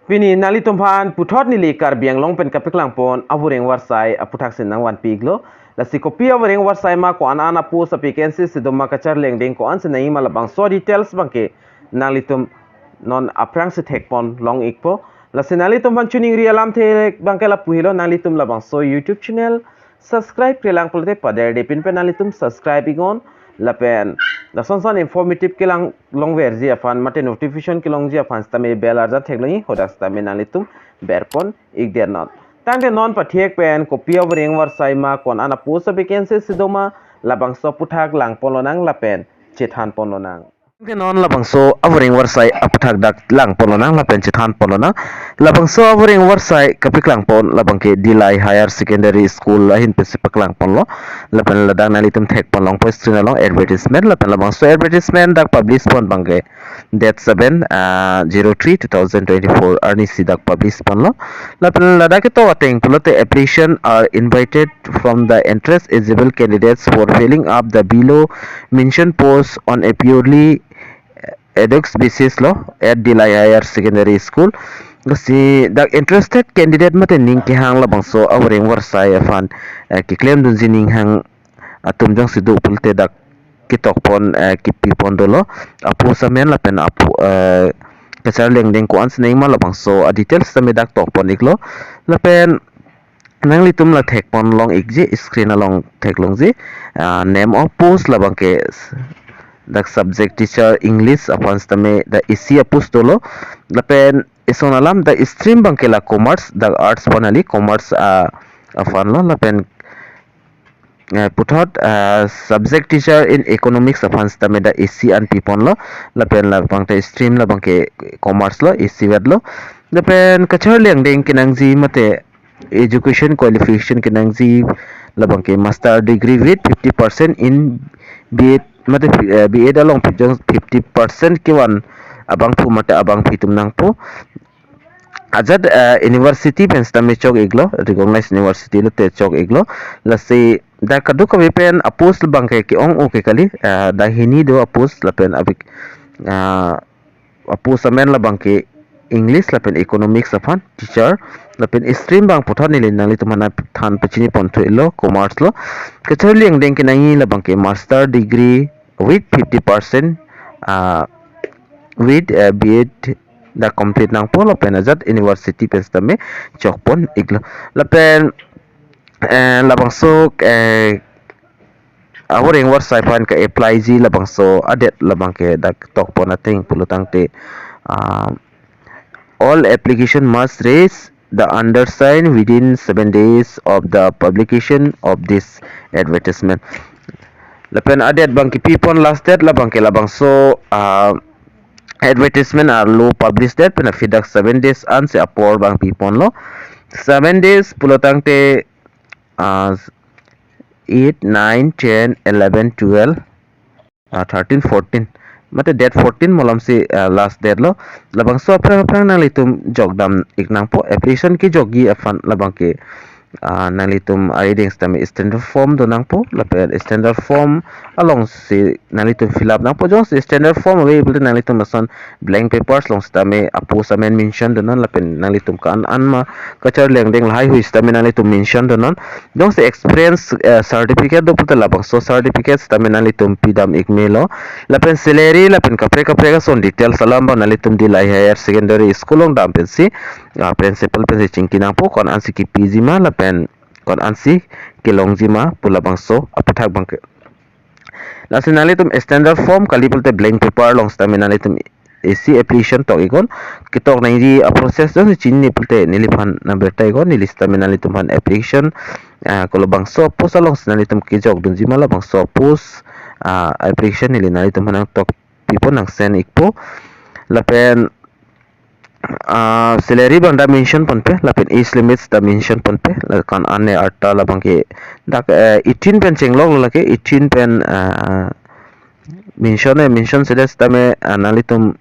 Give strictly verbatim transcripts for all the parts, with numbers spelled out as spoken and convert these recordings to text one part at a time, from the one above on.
Pini nanglitum aphan puthot neli Karbi Anglong pen kapeklang pon avoreng varsai aputhak si nangvanpi iklo. Lasi kopi avoreng varsai ma, ko-an an a-post a-vacancy si doma, kacharli angdeng ko-an si nangji ma, labangso details abangke nanglitum non aphrang si thek pon long ikpo. Lasi nanglitum aphan choningri alamthe abangke lapu helo, nanglitum labangso YouTube channel subscribe-kre lang pulote paderde pin pen nanglitum subscribe iknon, lapen lason son informative kelang longverji aphan mate notification kelongji aphan sitame bell arjap theklongji, hadak sitame nanglitum ber pon ikdet non. Tangte non pathek pen kopi avoreng varsai ma, ko-an an a-post a-vacancy si doma, labangso aputhak lang pon lonang lapen chethan pon lonang. Tangte non labangso avoreng varsai aputhak dak lang pon lonang lapen chethan pon lonang. Labangso avoreng varsai kapeklang pon labangke Dillai Higher Secondary School ahin pensi paklang ponlo. Lapen ladak nanglitum thek pon longpo screen along advertisement, lapen labangso advertisement dak publish pon abangke date seven, ah, zero three two thousand twenty-four arni si dak publish ponlo. Lapen ladak ketok ateng pulote, "Application are invited from the interest eligible candidates for filling up the below mentioned post on a purely ad hoc basis lo at Dillai Higher Secondary School." Lasi dak interested candidate mate ning kehang labangso avoreng varsai aphan, eh, keklem dunji ning hang atum jongsi do pulote dak ketok pon, eh, kipi pon dolo. A-post amen lapen a-po-, eh, kacharli angdeng ko-an si nangji ma, labangso a-details tame dak tok pon iklo. Lapen nanglitum la thek pon long ikji, screen along theklongji. Ah, name of post labangke s-, dak subject teacher English aphan sitame dak A C a-post dolo. Lapen ison alam dak stream abangke la commerce, dak arts aphan kali, commerce, ah, aphan lo. Lapen, eh, puthot, ah, subject teacher in economics aphan sitame dak A C an pi ponlo. Lapen labangte stream labangke commerce lo, A C vet lo. Lapen kacharli angdeng kenangji mate education qualification kenangji labangke master degree with fifty percent in B Ed mate, eh, B Ed along pi-, jong fifty percent kevan abangphu mate abangpi atum nangpo. Ajat, eh, university pen sitame chok iklo, recognized university lote chok iklo. Lasi dak kadokave pen a-post abangke ke-ong-o ke kali, eh, dak hini do a-post lapen abik, ah, a-post amen labangke English lapen economics aphan teacher, lapen stream abang puthot neli nanglitum aphan than pachini pon thu iklo, commerce lo. Kacharli angdeng kenangji labangke master degree with fifty percent, ah, with, eh, B Ed dak complete nangpo lapen ajat university pen sitame chok pon iklo. Lapen, eh, labangso, eh, avoreng varsai aphan ke-apply ji labangso a-date labangke dak tok pon ateng pulo tangte, ah, "All application must reach the undersigned within seven days of the publication of this advertisement." Lapen a-date abangke pi pon last date labangke labangso, ah, advertisement arlo publish date pen aphi dak seven days ansi apor abang pi ponlo. Seven days pulo tangte, ah, eight, nine, ten, eleven, twelve, ah, thirteen, fourteen. Mate date fourteen malom si, ah, last date lo. Labangso aphrang aphrang nanglitum jok dam ik nangpo. Application kejokji aphan labangke, ah, nanglitum arideng sitame standard form do nangpo. Lapen standard form along si nanglitum fill up nangpo. Jongsi standard form ave pulote nanglitum lason blank papers along sitame a-post amen mention do non lapen nanglitum ko-an an ma kacharli angdeng lahaihui sitame nanglitum mention do non. Jongsi experience, eh, certificate do pulote labangso certificate sitame nanglitum pi dam ik melo. Lapen salary lapen kaprek kaprek ason details alam abang nanglitum Dillai Higher Secondary School along dam pensi, ah, principal pensi chingki nangpo, ko-an ansi kipiji ma lapen ko-an ansi kelongji ma pu labangso aputhak abangke. Lasi nanglitum standard form kali pulote blank paper along sitame nanglitum A C application tok iknon. Ketok nangji a-process jongsi chinine pulote neliphan nang birta iknon, neli sitame nanglitum aphan application, ah, kolo bangso post alongsi nanglitum kejok dunji ma, labangso post, ah, application neli nanglitum aphan nangtok pipo, nang send ikpo. Lapen, ah, salary abang dak mention ponpe, lapen age limits dak mention ponpe, la ko-an ane arta labangke dak, eh, eighteen pen chenglok lo lake, eighteen pen, ah, mention, eh, mention sede sitame, ah, nanglitum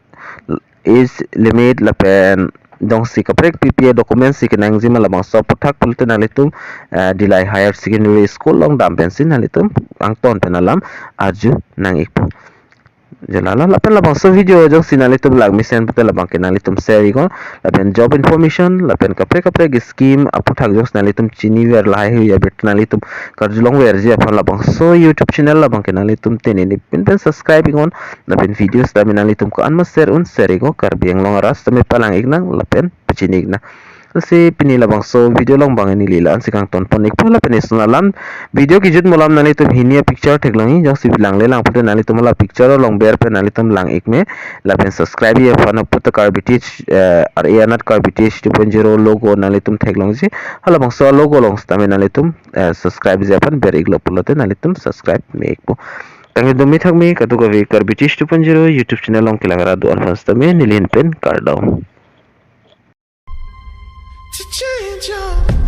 age limit lapen jongsi kaprek P P A documents si kenangji ma, labangso aputhak pulote nanglitum, ah, Dillai Higher Secondary School along dam pensi nanglitum angton pen alam arju nang ikpo. Jalala lapen labangso video jongsi nanglitum langmesen pute labang ke nanglitum share iknon, lapen job information lapen kaprek kaprek scheme aputhak jongsi nanglitum chiniver lahai hui abirta nanglitum karjulongverji aphan labangso YouTube channel labang ke nanglitum tenini pin pen subscribe iknon, lapen videos tame nanglitum ko-an ma share un share iknon, Karbi Anglong arat tame palang iknang lapen pachini iknang. Lasi pini labangso video along bang neli la-ansi kangtonpon ikpo lapen eson alam video kejut mo alam nanglitum hini a picture theklongji, jongsi langle lang pute nanglitum la picture along ber pen nanglitum lang ikme, lapen subscribe ji aphan pute Karbi Teach, eh, are anat Karbi Teach two point zero logo nanglitum theklongji, halabangso logo along sitame nanglitum, eh, subscribe ji aphan ber iklo pulote nanglitum subscribe me ikpo. Tangke dumi thakme kadokave Karbi Teach two point zero YouTube channel along kelang ra do-an aphan sitame neli ahin pen kardom. To change your